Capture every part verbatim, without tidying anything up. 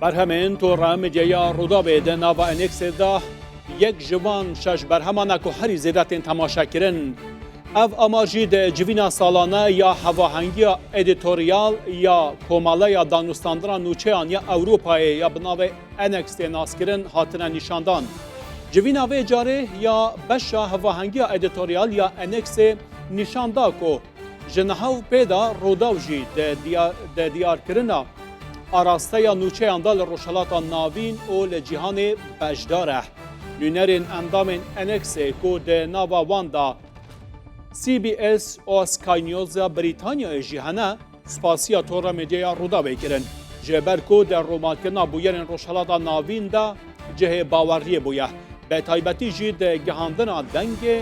Berhemên Tora Medyaya Rûdawê di nava Enexê de yek ji van şeş berheman e ku herî zêde tên temaşekirin. Ev amar jî di civîna salane ya hevahengiya edîtoryal ya Komeleya Danûstandina Nûçeyan ya Ewropayê ya bi navê Enex tê naskirin hatine nîşandan. Civîna vê carê ya beşa hevahengiya edîtoryal ya Enexê nîşan da ku ji niha û pê de Rûdaw jî di diya-, di diyarkirina arasteya nûçeyan de li Rojhilata Navîn û li cîhanê beşdar e. Nûnerên endamên Enexê ku di nava wan de C B S û Sky News ya Brîtanyayê jî hene, spasiya Tora Medyaya Rûdawê kirin. Ji ber ku di rûmalkirina bûyerên Rojhilata Navîn de cihê baweriyê bûye. Bi taybetî jî di gihandina dengê,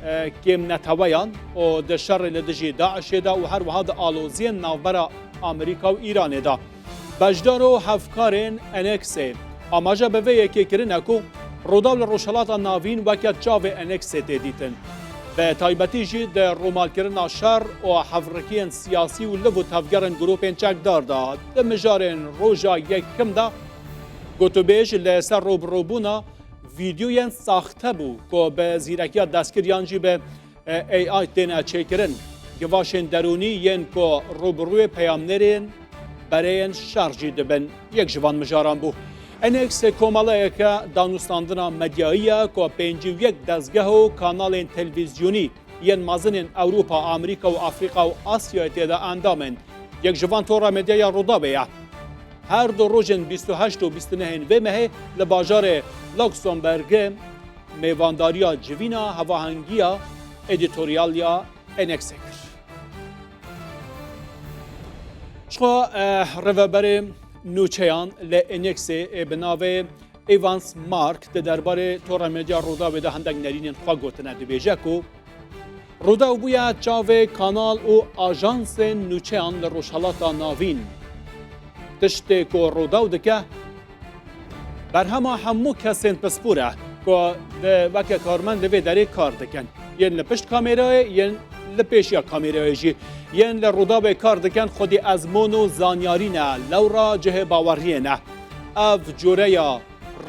e, kêmneteweyan û di şerê li dijî DAIŞê de û her wiha di aloziyên navbera Amerîka û Îranê de. Beşdar û hevkarên Enexê amaje bi vê yekê kirine ku Rûdaw li Rojhilata Navîn weke çavê Enexê tê dîtin. Bi taybetî jî di rûmalkirina şer û hevrikiyên siyasî û liv û tevgerên grûpên çekdar de di mijarên roja yekim de gotûbêj li ser rûbirûbûna vîdyoyên saxte bû ku bi zîrekiya destgiriyan jî bi A I têne çêkirin. Givaşên derûnî yên ku rûbirûyê peyamnêrên bereyên şer jî dibin yek ji van mijaran bû. Enex komeleyeke danûstandina medyayî ye ku pêncî û yek dezgeh û kanalên televîzyonî yên mezinên Ewropa, Amerîka û Afrîka û Asyayê tê de endam in. Yek ji van tora medyaya Rûdawê ye. Her du rojên bîst û heşt û bîst û nehên vê mehê li bajarê Luxembourgê mêvandariya civîna hevahengiya edîtoryal ya Enexê kir. Jixwe, eh, rêveberê nûçeyan li Enexê, ê bi navê Evans Mark di derbarê Tora Medya Rûdawê de hindek nerînên xwe gotine. Dibêje ku Rûdaw bûye çavê kanal û ajansên nûçeyan li Rojhelata Navîn. Tiştê ku Rûdaw dike, berhema hemû kesên pispor e ku di, weke karmend li vê derê kar dikin. Yên li pişt kamêrayê, yên li pêşiya kamêrayê jî. Yên li Rûdawê kar dikin, xwedî ezmûn û zanyarî ne, lewra cihê baweriyê ne. Ev coreya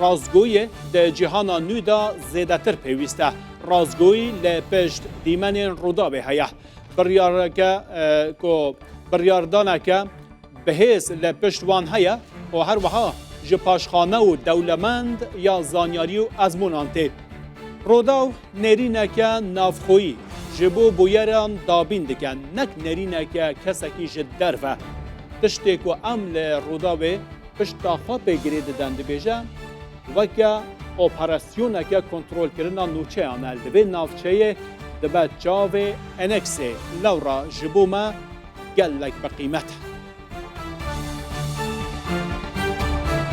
rastgoyî di cîhana nû de zêdetir pêwîst e. Rastgoyî li pişt dîmenên Rûdawê heye. Biryareke, e, ku biryardaneke bihêz li pişt wan heye û her wiha ji paşxane û dewlemend ya zanyarî û ezmûnan tê. Rûdaw nêrîneke navxweyî ji bo bûyeran dabîn dike, nek nêrîneke kesekî ji derve. Tiştê ku em li Rûdawê pişta xwe pê girê didin, dibêje, weke operasyoneke kontrolkirina nûçeyan e. Li vê navçeyê dibe çavê Enexê. Lewra ji bo me gelek bi qîmet e.